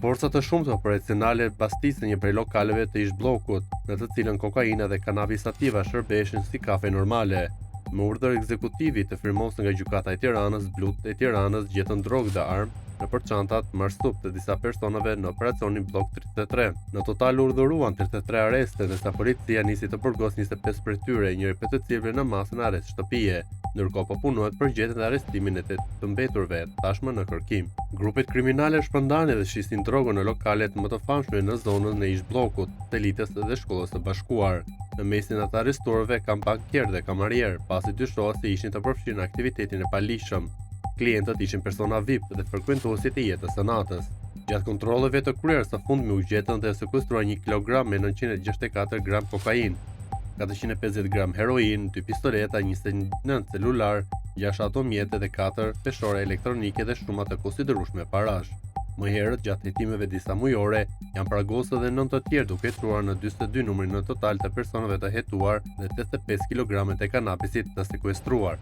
Forca të shumta operacionale bastisën një prej lokaleve të ish-bllokut, në të cilën kokaina dhe kanabis sativa shërbeheshin si kafe normale. Me urdhër ekzekutivi të firmosur nga Gjykata e Tiranës, blutë e Tiranës gjetën drogë dhe armë nëpër çantat marsup të disa personave në operacionin Bllok 33. Në total u urdhëruan 33 arreste, ndërsa policia nisi të burgosë 25 prej tyre, njëri prej të cilëve në masën arrest shtëpie. Ndërkohë po punohet për gjetjen dhe arrestimin e tetë të mbeturve, tashmë në kërkim. Grupet kriminale shpërndanin dhe shisnin drogën në lokalet më të famshme në zonën e ish-bllokut, Selitës dhe Shkollës së Bashkuar. Në mesin e të arrestuarve kanë bankierë dhe kamarierë, pasi dyshohet se ishin të përfshirë në aktivitetin e paligjshëm. Klientët ishin persona VIP dhe frekuentuesit e jetës së natës. Gjatë kontrolleve të kryera së fundmi u gjetën dhe u sekuestrua 1 kg me 964 gram kokainë, 450 gram heroinë, 2 pistoleta, 29 celular, 6 automjete dhe 4 peshore elektronike dhe shuma të konsiderueshme parash. Më herët, gjatë hetimeve disa mujore, janë prangosur edhe 9 të tjerë duke çuar në 42 numrin në total të personave të hetuar dhe 85 kg të kanabisit të sekuestruar.